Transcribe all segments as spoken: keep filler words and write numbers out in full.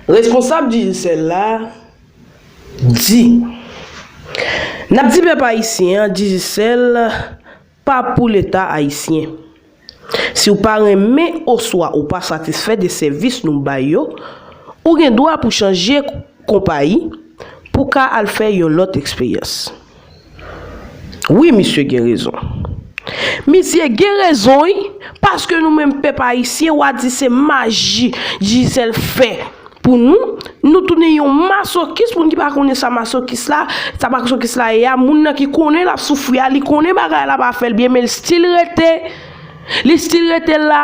Responsab Digicel la di, n ap di pèp ayisyen an, Digicel pa pou Leta ayisyen. Si w pa renmen oswa ou pa satisfè de sèvis nou bay yo, ou gen dwa pou chanje konpayi pou w ka al fè yon lòt eksperyans. Wi, misye gen rezon. Misye gen rezon, wi, paske nou menm pèp ayisyen, w a di se maji Digicel fè pou nou, nou tounen yon masokis. Pou moun ki pa konnen sa masokis la, sa masokis la ye a, moun nan ki konnen l ap soufri a, li konnen bagay la pa fè l byen, men l still rete, li still rete la.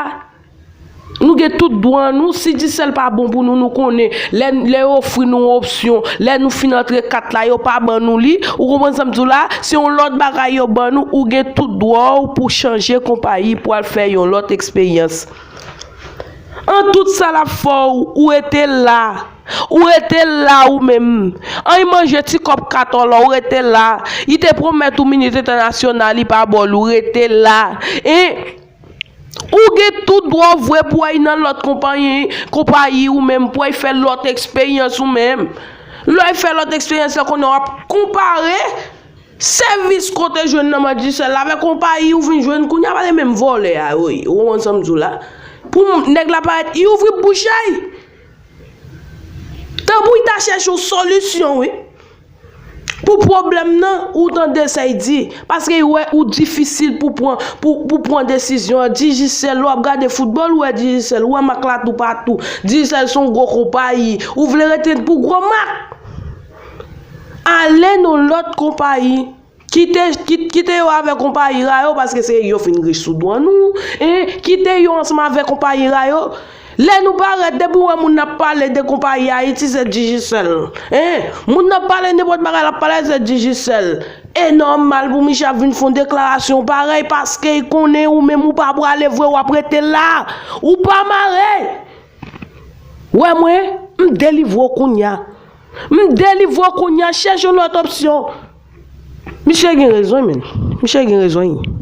Nou gen tout dwa nou, si Digicel pa bon pou nou, nou konnen, lè, lè yo ofri nou yon opsyon, lè nou fin antre kat la, yo pa ban nou li, ou konprann sa m di w la, se yon lòt bagay yo ban nou, ou gen tout dwa w pou chanje konpayi, pou al fè yon lòt eksperyans. An tout sa l ap fè w, ou rete la. Ou rete la ou menm. An y manje ti kòb katòlò, ou rete la. Y te pwomèt ou minit entènasyonal, y pa ba w li, ou rete la. E ou gen tout dwa w vre pou w al nan lòt konpayi, konpayi ou menm, pou w al fè lòt eksperyans ou menm. Lè w fè lòt eksperyans la, kounye a w ap konpare sèvis kote jwenn nan Digicel la avèk konpayi ou vin jwenn kounye a, pa se menm vòlè a yo ye. Ou konprann sa m di w la? Pou nèg la parèt, y ouvri bouch a y. Tanpri ta chèche yon solisyon, wi. Pou pwoblèm nan, ou tande sa y di, paske y wè ou difisil pou pran, pou, pou pran desizyon an. Digicel, w ap gade foutbòl, ou wè Digicel, ou wè mak la toupatou. Digicel se yon gwo konpayi. Ou vle rete pou gwo mak? Ale nan lòt konpayi. Kite, kit-, kite yo avèk konpayi ra yo, paske se yo fin rich sou dwa nou. E kite yo ansanm avèk konpayi ra yo. Lè nou parèt, depi w wè moun ap pale de konpayi Ayiti, se Digicel. Hein? Moun ap pale nenpòt bagay, l ap pale, se Digicel. E nòmal pou misye ap vin fè yon deklarasyon parèy, paske l konnen ou menm ou pa prale vre, w ap rete la. Ou pa mare. Wè mwen, m delivre w kounye a. M delivre w kounye a, chèche yon lòt opsyon. Misye gen rezon, men. Misye gen rezon, wi.